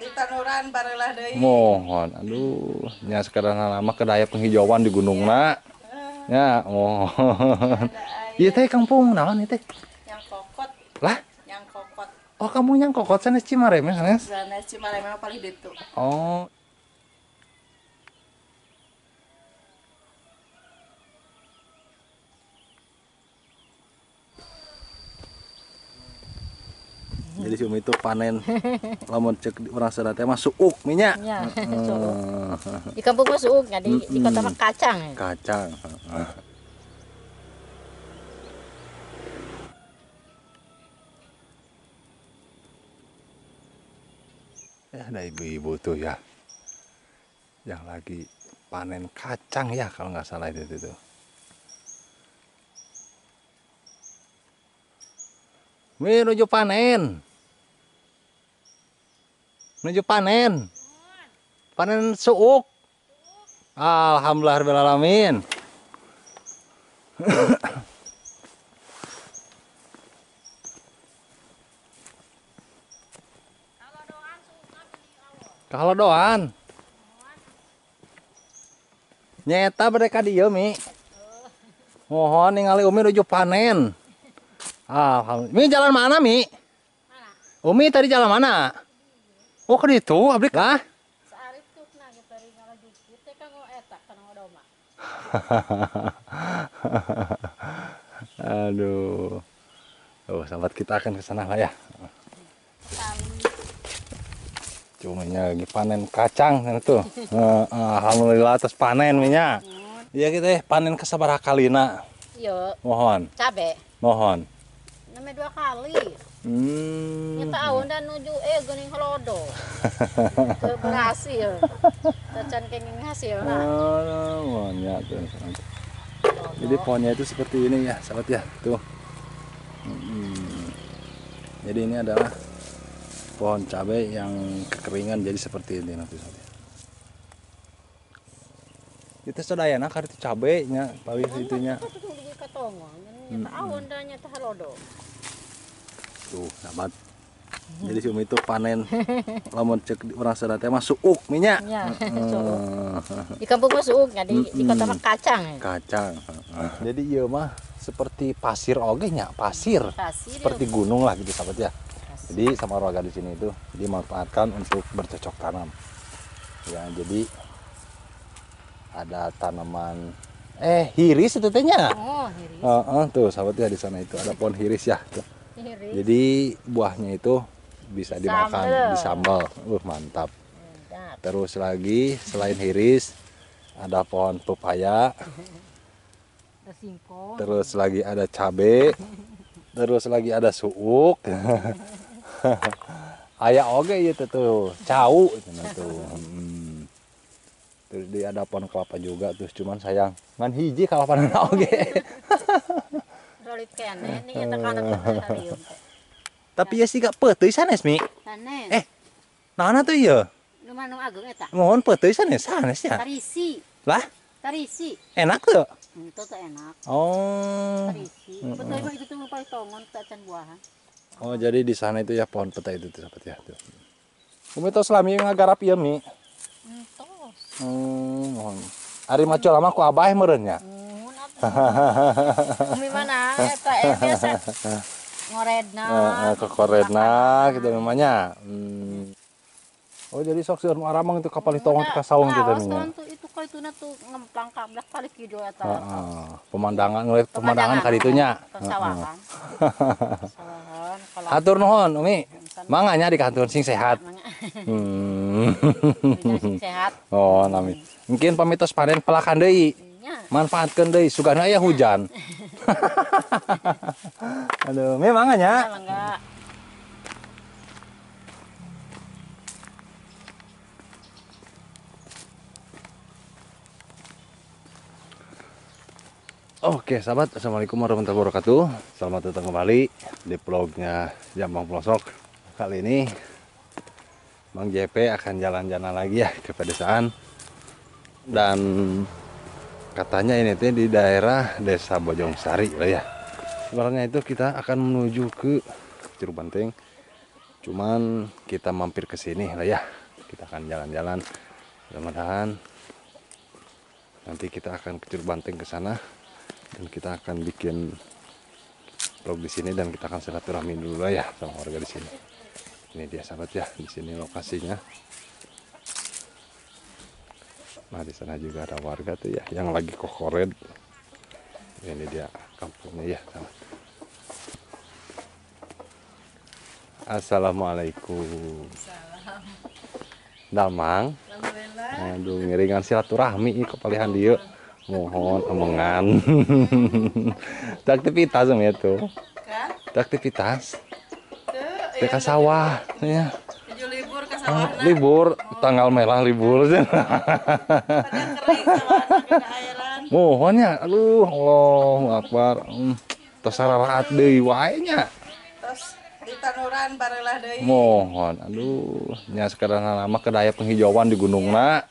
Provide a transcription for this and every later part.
Di tanuran barelah deui. Mohon, aduh, nya sekarang lama kedaya penghijauan di gunungna. Ya, mohon. Ieu teh kampung naon ieu teh? Yang kokot. Lah? Yang kokot. Oh, kamu yang kokot sanes Cimareme sanes? Sanes Cimareme paling ditu. Oh. Jadi si Umi itu panen lamun cek orang Sunda teh mah suuk minyak. Ya, suuk. Di kampung mah suuk nya, di kota mah kacang. Kacang. Ya, ada ibu-ibu tuh ya yang lagi panen kacang ya kalau nggak salah itu tuh. Mi nuju panen. Menuju panen. Panen suuk. Alhamdulillah rabbil alamin. Kalau doan. Nyeta mereka dieu Mi. Mohon ningali Umi nuju panen. Alhamdulillah. Mi jalan mana Mi? Umi tadi jalan mana? Oh, ke ditu abdi lah. Saarip tukna ge bari ngalajukit teh kanggo eta kana doma. Aduh. Oh, sahabat kita akan ke sana lah ya. Cumanya lagi panen kacang sana tuh. Alhamdulillah atas panen minyak. Iya kita panen ke sabaraha kalina. Iya. Mohon. Cabe. Mohon. Namanya 2 kali. Nyata awan dan nuju geuning halodo. Teu berhasil. Tacan kenging hasil nah. Oh, ya, tuh. Jadi pohonnya itu seperti ini ya, sahabat ya. Tuh. Jadi ini adalah pohon cabai yang kekeringan jadi seperti ini nanti sahabat. Itu sadayana kartu cabai nya, pawih itunya. Tuh, sahabat. Jadi si Umi itu panen lamun cek orang Sunda teh mah suuk minyak. Ya, suuk. Di kampung mah suuk nya, di kota mah kacang. Kacang. Jadi ieu mah seperti pasir oge nya, pasir. Pasir. Seperti gunung lah gitu sahabat ya. Pasir. Jadi sama warga di sini itu dimanfaatkan untuk bercocok tanam. Ya, jadi ada tanaman hiris itu tehnya. Oh, hiris. Tuh sahabat ya di sana itu ada pohon hiris ya tuh. Hiris. Jadi buahnya itu bisa dimakan, disambal. Mantap. Mantap. Terus lagi selain hiris ada pohon pepaya. Ada singkong. Terus lagi ada cabe. Terus lagi ada suuk. Aya oge ieu teh tuh, cau tuh. Terus dia ada pohon kelapa juga tuh, cuman sayang ngan hiji kalapana oge. Tapi ya sih gak peuteuy sanes Mi. Sanes. Naon atuh ieu? Nu mah nu ageung eta. Mohon peuteuy sanes sanes ya. Tarisi. Lah? Tarisi. Enak tuh? Itu tuh enak. Oh. Tarisi. Peuteuy mah itu tuh paling tongon tacan buahan. Oh, jadi di sana itu ya pohon peta itu tuh sahabat ya tuh. Umi tos lami ngagarap ieu Mi. Tos. Mohon. Ari macul mah ku abah meureun nya. Umi mana eta biasa ngoredna. Kokoredna gitu memangnya. Oh, jadi sok seueur nu aramang itu kapal tong ka saung teh nya. Itu ka ituna tuh ngemplang kablak kali kieu eta. Heeh. Pemandangan ngeliat pemandangan ka ditu nya. Sawahan. Sawahan. Hatur nuhun Umi. Mangga nya dikantun sing sehat. Sing sehat. Oh, nami. Mungkin pamitos panen pelakan deui. Manfaatkeun deui sugana aya hujan. Aduh, Mi mangga nya. Mangga. Oke sahabat, assalamualaikum warahmatullahi wabarakatuh. Selamat datang kembali di vlognya Jambang Pelosok. Kali ini Bang JP akan jalan-jalan lagi ya ke pedesaan. Dan katanya ini tuh di daerah Desa Bojongsari lah ya. Sebenarnya itu kita akan menuju ke Curug Banteng. Cuman kita mampir ke sini lah ya. Kita akan jalan-jalan. Mudah-mudahan nanti kita akan ke Curug Banteng ke sana dan kita akan bikin vlog di sini dan kita akan silaturahmi dulu lah ya sama warga di sini. Ini dia sahabat ya, di sini lokasinya. Nah, di sana juga ada warga tuh ya yang lagi kokored. Ini dia kampungnya ya, sahabat. Assalamualaikum. Salam. Damang. Alhamdulillah. Aduh, ngiringan silaturahmi ieu kepalihan dieu. Mohon omongan. Aktivitas sama itu. Aktivitas. Teh ka sawah ya. Libur ke sawah. Libur, tanggal merah libur. Mohon ya, aduh, Allahu Akbar. Tos sararaat deui wae nya. Tos ditanuran barelah deui. Mohon, aduh, nya sekarang lama kedaya penghijauan di gunungna.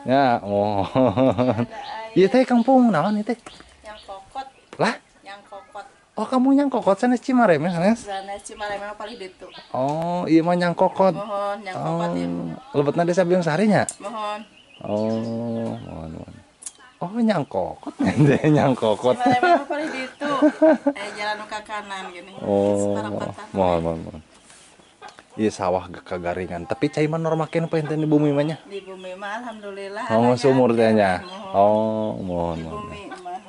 Ya, mohon. Ieu teh kampung naon ieu teh? Nyangkokot. Lah? Nyangkokot. Oh, kamu Nyangkokot sanes Cimareme sanes? Sanes Cimareme paling ditu. Oh, ieu mah Nyangkokot. Mohon, Nyangkokot ieu. Lebetna desa Biongsari nya? Mohon. Oh, mohon, mohon. Oh, Nyangkokot. Nyangkokot. Cimareme paling ditu. Jalan ke kanan gini. Oh, mohon, mohon, mohon. Iya sawah kagaringan, tapi cai mah normal keneh poin di bumi mah nya. Di bumi mah alhamdulillah. Oh, sumur teh nya. Oh, mohon, di mohon. bumi mah.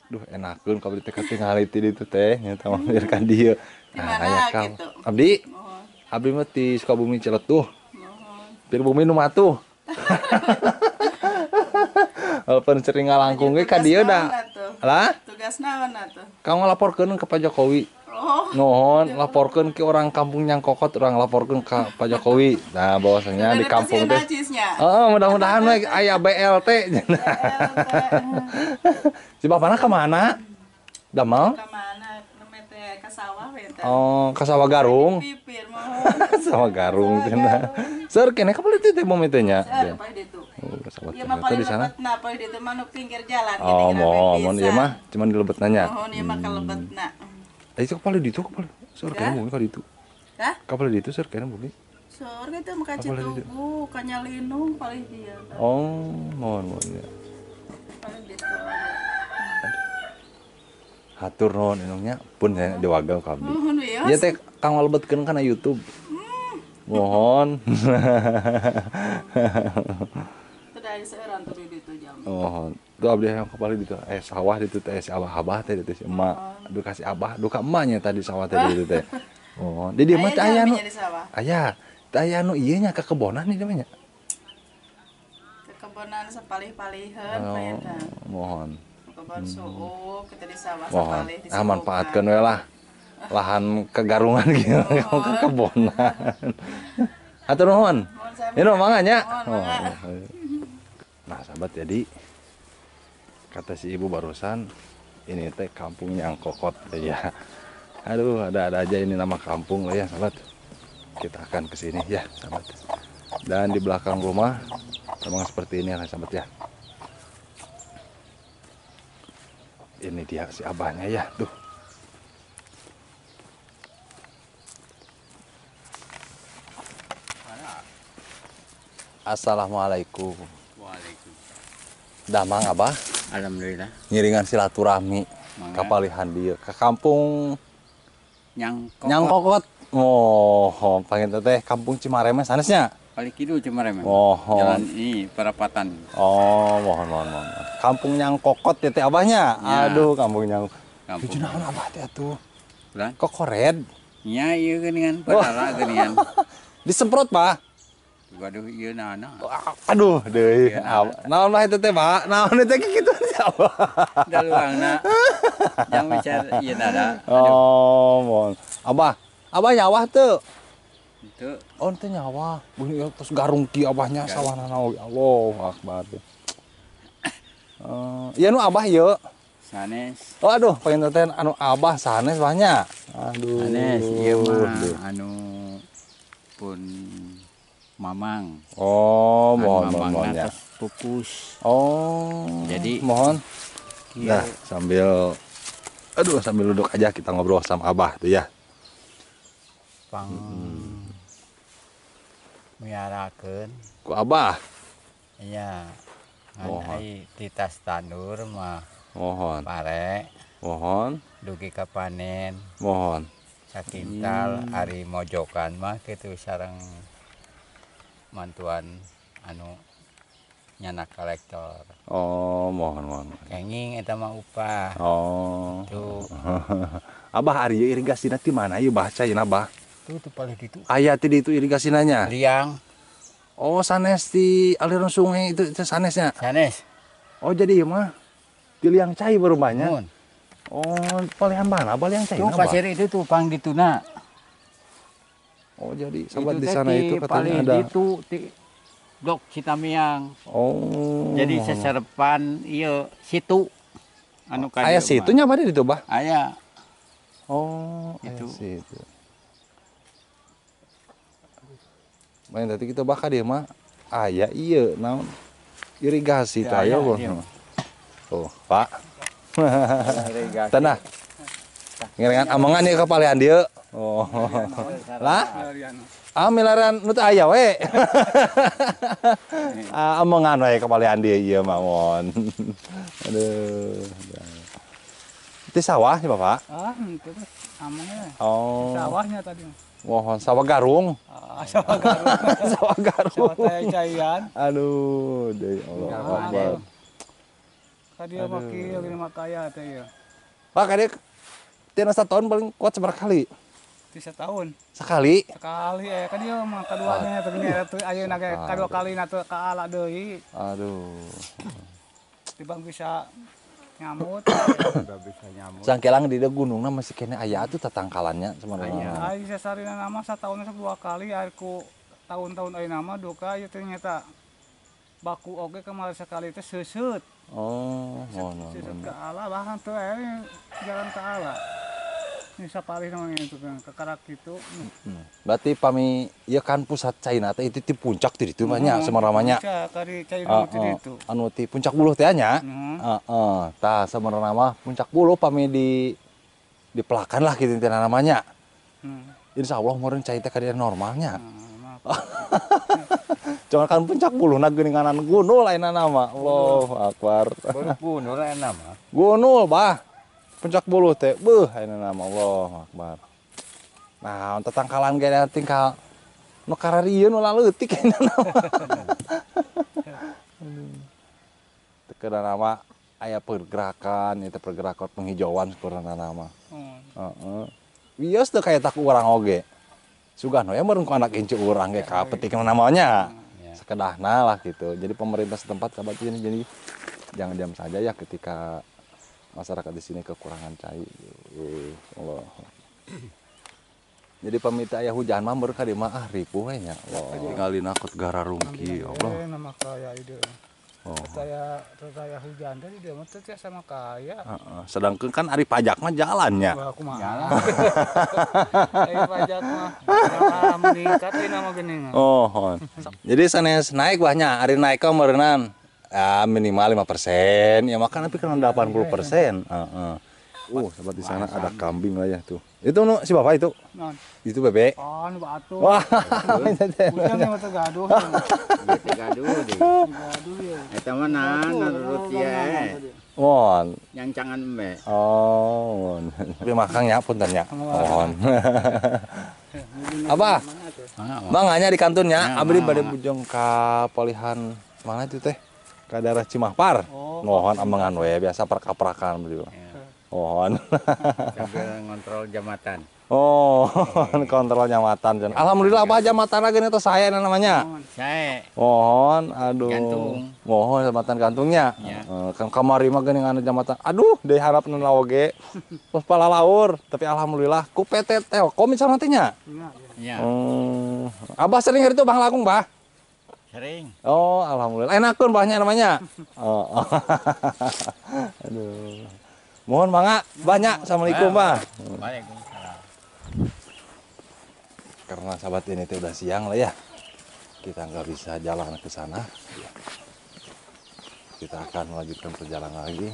Duh, enakeun ka abdi teh katingali ti ditu teh nya tah mampir ka dieu. Nah, aya kam. Gitu? Abdi. Mohon. Abdi mah ti Sukabumi Ciletuh. Mohon. Pir bumi nu matuh. Walaupun sering ngalangkung ge ka dieu dah. Lah? Tugas naon atuh? Kang ngalaporkeun ke Pak Jokowi. Oh. Nuhun, laporkeun ke orang kampung Nyangkokot, orang laporkeun ke Pak Jokowi. Nah, bahwasanya di kampung teh. Heeh, mudah-mudahan we aya BLT. Si bapana ka mana? Damel? Ka mana? Nembe teh ka sawah we teh. Oh, ka sawah Garung. Pipir mohon. Sawah Garung cenah. Seur keneh ka palih teh bumi teh nya. Seur palih ditu. Oh, sawah ieu mah di sana. Lebetna palih ditu mah nu pinggir jalan Oh, mohon ieu mah cuman di lebetna nya. Mohon ieu mah ka lebetna. Itu kepala ditu kepala. Seur kene bumi ka ditu. Hah? Kepala ditu seur kene bumi. Seur kitu mah ka Citugu, ka Nyalinung palih dieu. Oh, mohon mohon ya. Palih ditu. Hatur nuhun inungnya pun saya diwagel ka abdi. Nuhun wios. Ieu teh kang walebetkeun kana YouTube. Mohon. Teu da seueuran tuh di ditu jam. Mohon. Tuh abdi yang kepala ditu sawah ditu teh si abah-abah teh ditu si emak. Duh kasih abah, duh ka emaknya tadi sawah teh ditu teh. Oh, di dieu mah teh aya nu. Aya, teh aya nu ieu nya kekebonan di dieu mah nya. Kekebonan sapalih-paliheun oh, mohon. Kebon suuk kita di sawah mohon. Sapalih di Ah, manfaatkeun we lah. Lahan kegarungan gitu, kekebonan. Hatur nuhun. Ini mangga nya. Nah, sahabat, jadi kata si ibu barusan ini teh kampung Nyangkokot ya. Aduh, ada-ada aja ini nama kampung lah ya, sahabat. Kita akan ke sini ya, sahabat. Dan di belakang rumah memang seperti ini lah, sahabat ya. Ini dia si abahnya ya, tuh. Assalamualaikum. Waalaikumsalam. Damang abah. Alhamdulillah. Ngiringan silaturahmi kapalihan dieu ke kampung Nyangkokot. Nyangkokot. Oh, panggil teh kampung Cimareme sanesnya. Paling kidul Cimareme. Oh, jalan ini perapatan. Oh, mohon mohon mohon. Kampung Nyangkokot ya teh abahnya. Ya. Aduh, kampung Nyangkokot. Kampung. Lucu naon abah teh atuh? Lah, kokored. Nya ieu geuningan padahal geuningan. Disemprot, Pak. Waduh, ieu naon. Aduh, deui. Naon lah itu teh, Pak? Naon teh kitu siapa? Daluangna. Jang bicara ieu nada. Oh, mohon. Abah, abah nyawah teu? Teu. Oh, teu nyawah. Bunyi terus garung ki abahnya sawahna naon. Allahu akbar. Ieu nu abah ieu. Sanes. Oh, aduh, pengen teh anu abah sanes banyak. Aduh. Sanes ieu mah anu pun Mamang. Oh, mohon mohon ya. Pupus. Oh. Jadi mohon. Nah, sambil aduh sambil duduk aja kita ngobrol sama Abah tuh ya. Pang miarakeun. Ku Abah. Iya. Ngan ai titas tandur mah. Mohon. Pare. Mohon. Dugi ka panen. Mohon. Sakintal ari mojokan mah kitu sareng mantuan anu nyanak kolektor. Oh, mohon. Kenging eta mah upah. Oh. Tuh. Abah ari irigasina ti mana ieu bah caina bah? Tuh tuh paling ditu. Aya ti ditu irigasinanya. Liang. Oh, sanes di aliran sungai itu sanesnya. Sanes. Oh, jadi ieu mah di liang cai berubahnya. Oh, palihan mana? Liang cai. Tuh pasir itu tuh pang dituna. Oh, jadi sahabat di sana itu katanya ada itu di Blok Citamiang. Oh. Jadi seserepan ieu situ anu ka aya situnya apa di ditu, Bah? Aya. Oh, itu situ. Main tadi kita bakal dia mah aya ieu naon irigasi teh aya. Tuh, Pak. Tanah. Ngerengan amangan ieu ka palihan dieu. Oh. Lah? Ah milarian nu teu aya we. Ah amangan we ka palihan dieu ieu mah mon. Aduh. Itu sawah sih Bapak? Ah, itu amangnya. Oh. Sawahnya tadi. Mohon sawah garung. Ah, sawah garung. Sawah garung. Sawah caian. Aduh, deui Allah Akbar. Tadi mah kieu gini mah kaya teh ieu. Pak, kadek tina satahun paling kuat seberapa kali? Ti setahun. Sekali? Sekali kan ieu mah kaduanya teh gini atuh ayeuna ge kadua kalina teh kaala deui. Aduh. Tibang bisa nyamut. Bisa nyamut. Sangkelang di gunungna masih kene aya atuh tatangkalannya sebenarnya. Aya sasarina nama sataun dua kali air ku tahun-tahun ayeuna mah duka ieu teh nyata baku oge kemarin sekali teh seuseut. Oh, seuseut ke ala bahkan teu aya jalan ke ala. Ini sapalih namanya itu kan kekarak gitu. Berarti pami ieu kan pusat China teh itu ti puncak ti ditu mah nya samaramanya. Puncak kari China ti ditu. Anu ti puncak buluh teh nya. Heeh. Tah samarana mah puncak buluh pami di dipelakan lah kitu teh namanya. Insya Allah meureun cai teh ka normalnya. Jangan kan puncak buluh na geuninganan gunul ayeuna nama. Allahu akbar. Gunul ayeuna mah. Gunul bah. Puncak buluh teh beuh ayeuna nama Allahu akbar. Nah, tetangkalan ge tinggal nu kararieun ulah leutik ayeuna nama. Teu keuna nama aya pergerakan, eta pergerakan penghijauan sakurna nama. Heeh. Wios teu kaya tak urang oge. Sugan we meureun ku anak incu urang ge kapetik namanya. Sekedahna lah gitu. Jadi pemerintah setempat sahabat ini jadi jangan diam saja ya ketika masyarakat di sini kekurangan cai. Allah. Jadi pamit aya hujan mah meureun ka dieu mah ah ripuh we nya. Allah. Tingalina kot gararungki Allah. Nama kaya ieu. Oh. Saya hujan tadi dia mah teu sama kaya. Heeh. Sedangkan kan ari pajak mah jalannya. Wah, kumaha. Jalan. Ari pajak mah jalan meningkat ieu nama geuning. Oh. Jadi sanes naik banyak, ari naik ka meureunnan ya minimal 5%, ya makan tapi kan 80%. Heeh. Sahabat di sana ada kambing lah ya tuh. Itu nu si bapak itu. Non. Itu bebek. Oh, nu batu. Wah. Ujang mah teu gaduh. Teu gaduh deui. Gaduh ye. Eta mah narurut ye. Mohon. Nyancangan embe. Oh, mohon. Tapi makang nya punten nya. Mohon. Abah. Manganya di kantunnya, abdi bade bujang ka palihan mana itu teh? Ka daerah Cimahpar. Mohon amangan we biasa perkaprakan beliau. Mohon. Sambil ngontrol jambatan. Oh, kontrol jambatan. Alhamdulillah Pak jambatan lagi itu saya namanya. Saya. Mohon, aduh. Gantung. Mohon jambatan gantungnya. Ya. Kan kamari mah geuning anu jambatan. Aduh, diharapna oge. Terus palalaur, tapi alhamdulillah ku PT Telkom misalnya nantinya. Iya. Abah sering itu Bang Lakung, Bah? Sering. Oh, alhamdulillah. Enakeun bahnya namanya. Oh. Aduh. Mohon mangga banyak. Assalamualaikum, Bah. Waalaikumsalam. Karena sahabat ini tuh udah siang lah ya. Kita nggak bisa jalan ke sana. Kita akan melanjutkan perjalanan lagi.